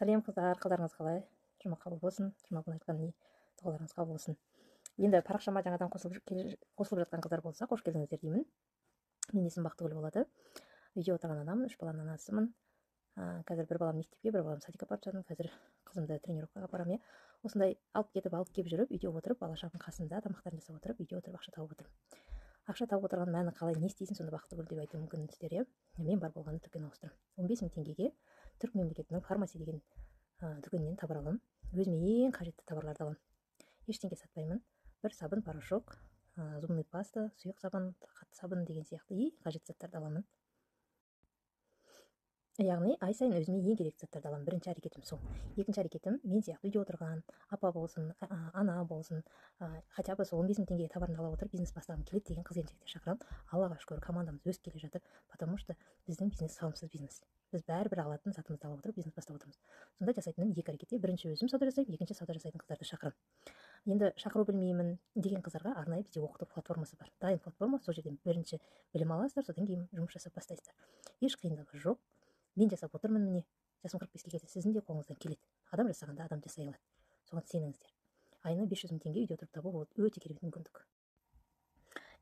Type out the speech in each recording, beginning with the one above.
Сәлем, қыздар! Қалдарыңыз қалай? Жұма қабыл болсын! Жұма күні айтқан не дұғаларыңыз қабыл болсын! Енді парақшама жаңадан қосылып жатқан қыздар болса, қош келдіңіздер деймін. Менің есімім Бақтыгүл болады. Үйде отырған анамын, үш баланың анасымын. Қазір бір балам мектепке, бір балам садикке апарып жатырмын. Қазір қызымды тренировкаға апарамын, иә. Осындай алып кетіп, алып келіп жүріп, үйде отырып, бала шағаның қасында тамақтарын жасап отырып, үйде отырып ақша тауып отырмын. Ақша тауып отырған мәні қалай, не істейсің сонда, Бақтыгүл, деп айтуы мүмкінсіздер, иә. Мен бар болғаны дүкен ауыстырамын. 15 000 теңгеге түрік мемлекетінің Фармаси деген дүкенінен товар аламын. Өзіме ең қажетті товарларды аламын, ештеңе сатпаймын. Бір сабын, порошок, зубный паста, сұйық сабын, қатты сабын деген сияқты ең қажетті заттарды аламын. Яғни ай сайын өзіме ең керекті заттарды аламын. Бірінші әрекетім сол. Екінші әрекетім: мен сияқты үйде отырған апа болсын, ана болсын, хотя бы сол 15 000 теңгеге товарын ала отырып бизнес бастағым келеді деген қыз келіншектерді шақырамын. Аллаға шүкір, командамыз өсіп келе жатыр, потому что біздің бизнес салымсыз бизнес. Біз бәрібір алатын затымызды ала отырып бизнес бастап отырмыз. Сонда жасайтыным екі әрекет: бірінші, өзім сауда жасаймын, екінші, сауда жасайтын қыздарды шақырамын. Енді шақыру білмеймін деген қыздарға арнайы бізде оқыту платформасы бар, дайын платформа. Сол жерден бірінші білім аласыздар, содан кейін жұмыс жасап бастайсыздар. Еш қиындығы жоқ. Мен жасап отырмын, міне, жасым 45-ке келді. Сіздің де қолыңыздан келеді. Адам жасағанда, адам жасай алады, соған сеніңіздер. Айына 500 000 теңге үйде отырып табу — ол өте керемет мүмкіндік.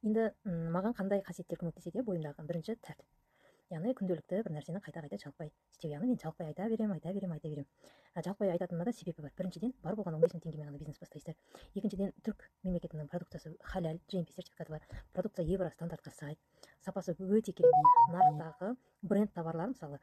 Енді маған қандай қасиеттер көмектеседі? Бойымдағы бірінші тәртіп, яғни күнделікті бір нәрсені қайта қайта жалықпай істеу. Яғни мен жалықпай айта беремін, айта беремін, айта беремін. Жалықпай айтатыныма да себебі бар. Біріншіден, бар болған 15 000 теңгемен ғана бизнес бастайсыздар. Екіншіден, түрік мемлекетінің продукциясы халал, GMP сертификаты бар продукция, евро стандартқа сай, сапасы өте керемет. Нарықтағы бренд товарлар, мысалы,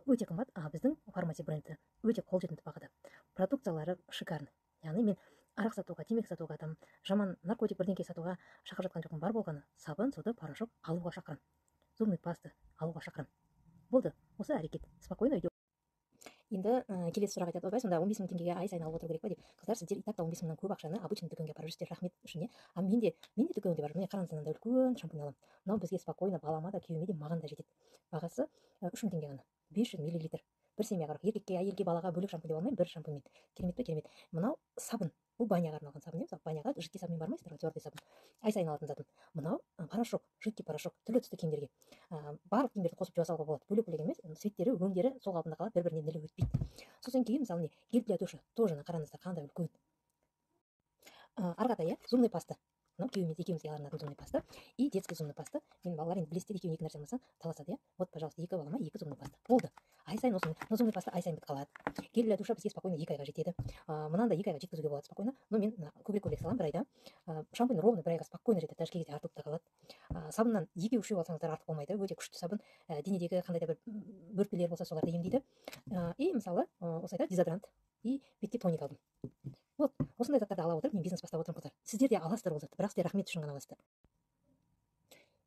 өте қымбат, а біздің Фармаси бренді өте қолжетімді бағада, продукциялары шикарный. Яғни мен арақ сатуға, темекі сатуға, там жаман наркотик бірдеңке сатуға шақырып жатқан жоқпын. Бар болғаны сабын, сода, порошок алуға шақырамын, зубный паста алуға шақырамын. Болды, осы әрекет. Спокойно үйде. Енді келесі сұрақ айтады: «Ойбай, сонда 15 000 теңгеге ай сайын алып отыру керек па?» — деп. Қыздар, сіздер и так та 15 000-нан көп ақшаны обычный дүкенге апарып жүрсіздер рахмет үшін, иә. А мен де дүкенге барып, міне, қараңыз, мынандай үлкен шампунь аламын. Мынау бізге спокойно, балама да, күйеуіме де, маған да жетеді. Бағасы 3000 теңге ғана, 500 миллилитр. Бір семьяға, еркекке, әйелге, балаға бөлек шампунь деп алмаймын, бір шампуньмен. Керемет пе? Керемет. Мынау сабын, бұл баняға арналған сабын, иә. Мысалы, баняға жидкий сабынмен бармайсыздар ғой, твердый сабын ай сайын алатын затым. Мынау порошок, жидкий порошок, түрлі түсті киімдерге, барлық киімдерді қосып жуа салуға болады, бөлек бөлек емес, цветтері, өңдері сол қалпында қалады, бір біріне нілі өтпейді. Сосын кейін, мысалы, міне, гель для душа тоже, қараңыздар, қандай үлкен. Ары қарата, иә, зубный паста. Мынау күйеуіме, екеумізге арналатын зубный паста и детский зубный паста. Менің балалар, енді білесіздер, екеуіне екі нәрсе алмаса, таласады, иә. Вот, пожалуйста, екі балама екі зубный паста болды. Ай сайын осы мына зубный паста ай сайын бітіп қалады. Гель для душа бізге спокойно 2 айға жетеді. Мынаны да 2 айға жеткізуге болады спокойно, но мен көбірек көбірек саламын бір айда. Шампунь ровно бір айға спокойно жетеді, даже кей кезде артылып та қалады. Сабыннан екеу, үшеу алсаңыздар, артық болмайды. Өте күшті сабын, денедегі қандай да бір бөртпелер болса, соларды емдейді. И мысалы, осы айда дезодорант и бетке тоник алдым. Вот осындай заттарды ала отырып мен бизнес бастап отырмын. Қыздар, сіздер де аласыздар ол затты, бірақ сіздер рахмет үшін ғана аласыздар.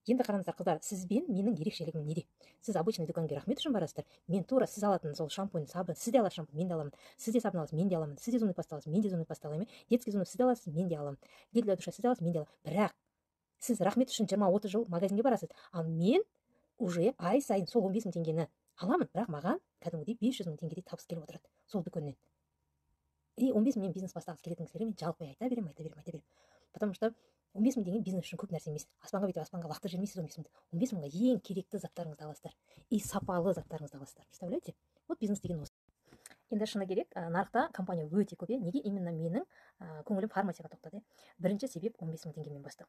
Енді қараңыздар, қыздар, сіз бен менің ерекшелігім неде? Сіз обычный дүкенге рахмет үшін барасыздар. Мен тура сіз алатын сол шампунь, сабын, сіз де аласыз шампунь, мен де аламын. Сіз де сабын аласыз, мен де аламын. Сіз де зубный паста аласыз, мен де зубный паста аламын. Детский зубный сіз де аласыз, мен де аламын. Гель для душа сіз де аласыз, мен де аламын. Бірақ сіз рахмет үшін 20-30 жыл магазинге барасыз, ал мен уже ай сайын сол 15 000 теңгені аламын, бірақ маған кәдімгідей 500 000 теңгедей табыс келіп отырады сол дүкеннен. И 15 000-мен бизнес бастағысы келетін кісілерге мен жалықпай айта беремін, айта беремін, айта беремін, потому что 15 000 деген бизнес үшін көп нәрсе емес. Аспанға, бүйтіп аспанға лақтырып жібермейсіз 15 000-ды. 15 000-ға ең керекті заттарыңызды аласыздар и сапалы заттарыңызды аласыздар. Представляете? Вот бизнес деген осы. Енді шыны керек, нарықта компания өте көп, иә. Неге именно менің көңілім Фармасиға тоқтады, иә? Бірінші себеп: 15 000 теңгемен бастау.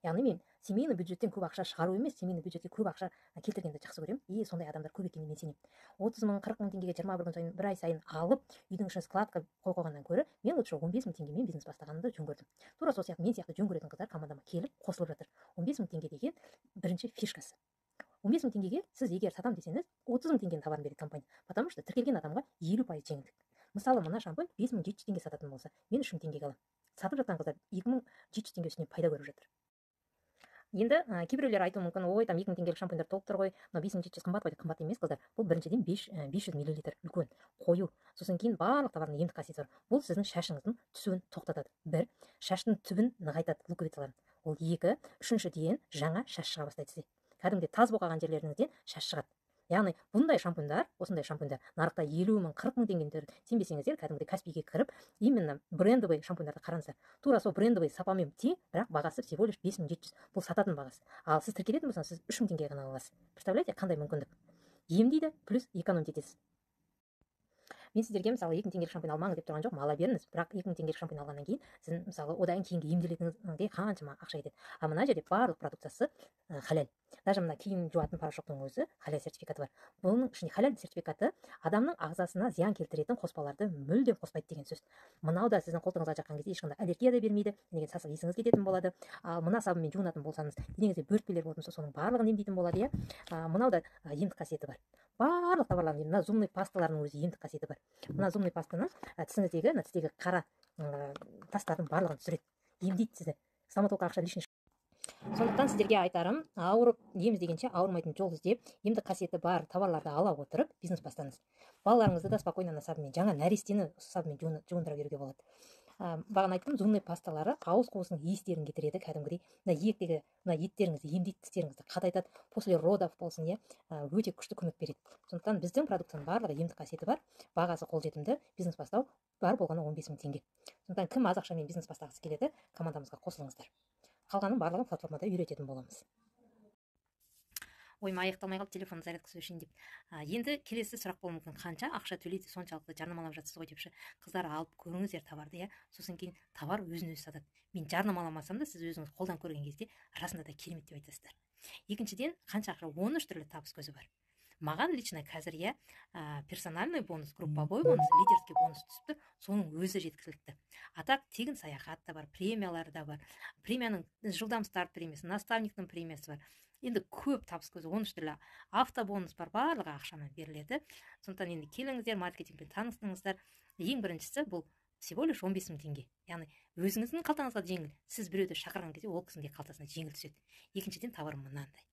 Яғни мен семейный бюджеттен көп ақша шығару емес, семейный бюджетке көп ақша келтіргенді жақсы көремін. И сондай адамдар көп екеніне мен сенемін. 30 000, 40 000 теңгеге 21 күн сайын, бір ай сайын алып, үйдің ішіне складқа қойып қойғаннан гөрі, мен лучше 15 000 теңгемен бизнес бастағанымды жөн көрдім. Тура сол сияқты мен сияқты жөн көретін қыздар командама келіп қосылып жатыр. 15 000 теңге деген бірінші фишкасы. 15 000 теңгеге сіз егер сатамын десеңіз, 30 000 теңгенің товарын береді компания, потому что тіркелген адамға 50% жеңілдік. Мысалы, мына шампунь 5700 теңге сататын болса, мен 3000 теңгеге аламын. Сатып жатқан қыздар 2700 теңге үстінен пайда көріп жатыр. Енді кейбіреулер айтуы мүмкін: «Ой, там 2000 теңгелік шампуньдар толып тұр ғой, мынау 5700 қымбат қой», — деп. Қымбат емес, қыздар. Бұл біріншіден, 500 миллилитр, үлкен, қою. Сосын кейін барлық товардың емдік қасиеті бар. Бұл сіздің шашыңыздың түсуін тоқтатады, бір, шаштың түбін нығайтады, луковицаларын, ол екі, үшіншіден, жаңа шаш шыға бастайды сізде, кәдімгідей таз болып қалған жерлеріңізден шаш шығады. Яғни бұндай шампуньдар, осындай шампуньдар нарықта 50 000, 40 000 теңгені. Сенбесеңіздер, кәдімгідей Каспийге кіріп, именно брендовый шампуньдарды қараңыздар. Тура сол брендовый сапамен тең, бірақ бағасы всего лишь 5700. Бұл сататын бағасы. Ал сіз тіркелетін болсаңыз, сіз 3000 теңгеге ғана аласыз. Представляете, қандай мүмкіндік! Емдейді, плюс экономить етесіз. Мен сіздерге, мысалы, 2000 теңгелік шампунь алмаңыз деп тұрған жоқпын, ала беріңіз. Бірақ 2000 теңгелік шампунь алғаннан кейін сіздің, мысалы, одан кейінгі емделетініңізге қаншама ақша кетеді. А мына жерде барлық продукциясы халал. Даже мына киім жуатын порошоктың өзі халал сертификаты бар. Бұның ішінде халал сертификаты адамның ағзасына зиян келтіретін қоспаларды мүлдем қоспайды деген сөз. Мынау да сіздің қолтығыңызға жаққан кезде ешқандай аллергия да бермейді, деген сасық иісіңіз кететін болады. Ал мына сабынмен жуынатын болсаңыз, денеңізде бөртпелер болатын болса, соның барлығын емдейтін болады, иә. Мынау да емдік қасиеті бар. Барлық товарлардың, мына зубный пасталардың өзі емдік қасиеті бар. Мына зубный пастаның тісіңіздегі, мына тістегі қара тастардың барлығын түсіреді, емдейді сізді. Стоматологқа ақша лишний. Сондықтан сіздерге айтарым: ауырып ем іздегенше, ауырмайтын жол іздеп, емдік қасиеті бар товарларды ала отырып, бизнес бастаңыз. Балаларыңызды да спокойно ана сабынмен, жаңа нәрестені осы сабынмен жуындыра беруге болады. Бағана айттым, зубный пасталары ауыз қуысының иістерін кетіреді кәдімгідей. Мына иектегі мына еттеріңізді емдейді, тістеріңізді қатайтады, после родов болсын, иә, өте күшті көмек береді. Сондықтан біздің продукцияның барлығы емдік қасиеті бар, бағасы қолжетімді, бизнес бастау бар болғаны 15 000 теңге. Сондықтан кім аз ақшамен бизнес бастағысы келеді, командамызға қосылыңыздар. Қалғанын барлығын платформада үйрететін боламыз. Ойым аяқталмай қалды, телефон зарядкасы өшейін деп. Енді келесі сұрақ болуы мүмкін: қанша ақша төлейді соншалықты, жарнамалап жатсыз ғой депші. Қыздар, алып көріңіздер товарды, иә. Сосын кейін товар өзін өзі сатады. Мен жарнамаламасам да, сіз өзіңіз қолдан көрген кезде расында да керемет деп айтасыздар. Екіншіден, қанша ақша? 13 түрлі табыс көзі бар. Маған лично қазір, иә, персональный бонус, групповой бонус, лидерский бонус түсіп тұр, соның өзі жеткілікті. А так тегін саяхат та бар, премиялар да бар, премияның «Жылдам старт» премиясы, наставниктің премиясы бар. Енді көп табыс көзі, 13 түрлі автобонус бар, барлығы ақшамен беріледі. Сондықтан енді келіңіздер, маркетингпен танысыңыздар. Ең біріншісі, бұл всего лишь 15 000 теңге, яғни өзіңіздің қалтаңызға жеңіл, сіз біреуді шақырған кезде ол кісінің де қалтасына жеңіл түседі. Екіншіден, товар мынандай.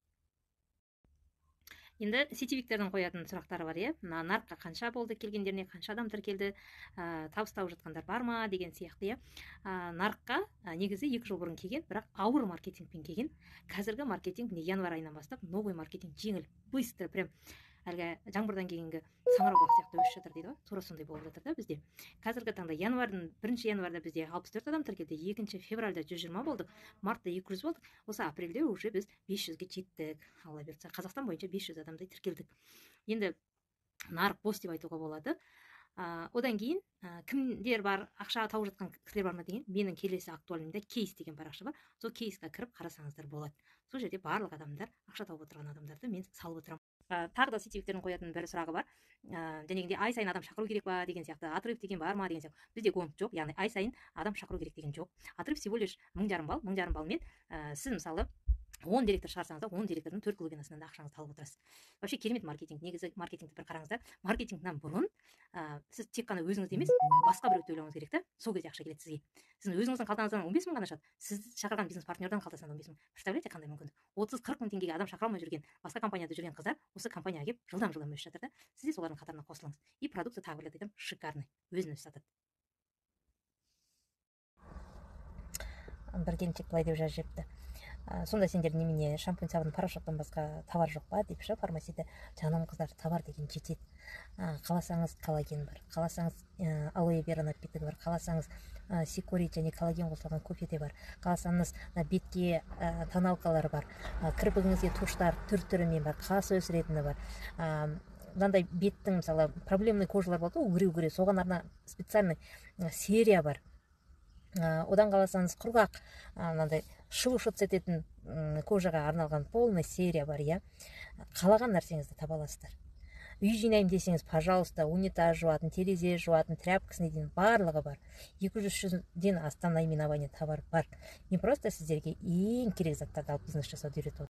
Енді сетевиктердің қоятын сұрақтары бар, иә: мына нарыққа қанша болды келгендеріне, қанша адам тіркелді, табыс тауып жатқандар бар ма деген сияқты, иә. Нарыққа негізі 2 жыл бұрын келген, бірақ ауыр маркетингпен келген. Қазіргі маркетинг, міне, январь айынан бастап новый маркетинг жеңіл, быстро, прям әлгі жаңбырдан кейінгі саңырауқұлақ сияқты өсіп жатыр дейді ғой, тура сондай болып жатыр да. Бізде қазіргі таңда январьдың, 1 январьда бізде 64 адам тіркелді, 2 февральда 120 болдық, мартта 200 болдық, осы апрельде уже біз 500-ге жеттік. Алла бұйыртса, Қазақстан бойынша 500 адамдай тіркелдік. Енді нарық бос деп айтуға болады. Одан кейін кімдер бар, ақша тауып жатқан кісілер бар ма деген. Менің келесі актуальныйда кейс деген парақша бар, сол кейсқа кіріп қарасаңыздар болады. Сол жерде барлық адамдар, ақша тауып отырған адамдарды мен салып отырамын. Тағы да сетевиктердің қоятын бір сұрағы бар, жәнегідей ай сайын адам шақыру керек па деген сияқты, отрыв деген бар ма деген сияқты. Бізде гонг жоқ, яғни ай сайын адам шақыру керек деген жоқ. Отрыв всего лишь 1500 балл. 1500 баллмен сіз, мысалы, 10 директор шығарсаңыз да, 10 директордың төрт глубинасынан да ақшаңызды алып отырасыз. Вообще керемет маркетинг. Негізі маркетингті бір қараңыздар, маркетингтен бұрын сіз тек қана өзіңізді емес, басқа біреуді ойлауыңыз керек та. Сол кезде ақша келеді сізге. Сіздің өзіңіздің қалтаңыздан 15 000 ғана шығады, сіз шақырған бизнес партнердан қалтасынан 15 000. Представляете, қандай мүмкіндік? 30-40 мың теңгеге адам шақыра алмай жүрген, басқа компанияда жүрген қыздар осы компанияға келіп, жылдам жылдам өсіп жатыр да. Сіз де солардың қатарына қосылыңыз. И продукция, тағы бір рет айтамын, шикарный, өзін өзі сатады. Бір келіншек былай деп жазып жіберіпті: «Сонда сендер немене, шампунь, сабын, порошоктан басқа товар жоқ па?» деп ше. Фармасида, жаным қыздар, товар деген жетеді. Қаласаңыз, коллаген бар, қаласаңыз, алоэ вера напитогі бар, қаласаңыз, цикорий және коллаген қосылған кофе де бар, қаласаңыз, мына бетке тоналкалар бар, кірпігіңізге туштар түр түрімен бар, қас өсіретіні бар, мынандай беттің, мысалы, проблемный кожалар болады ғой, үгіре үгіре, соған арна специальный серия бар. Одан қаласаңыз, құрғақ, мынандай шелушиться ететін кожаға арналған полный серия бар, иә. Қалаған нәрсеңізді таба аласыздар. Үй жинаймын десеңіз, пожалуйста, унитаз жуатын, терезе жуатын тряпкасына дейін барлығы бар. 200-ден астам наименование товар бар. Мен просто сіздерге ең керек заттарды алып, бизнес жасауды үйретіп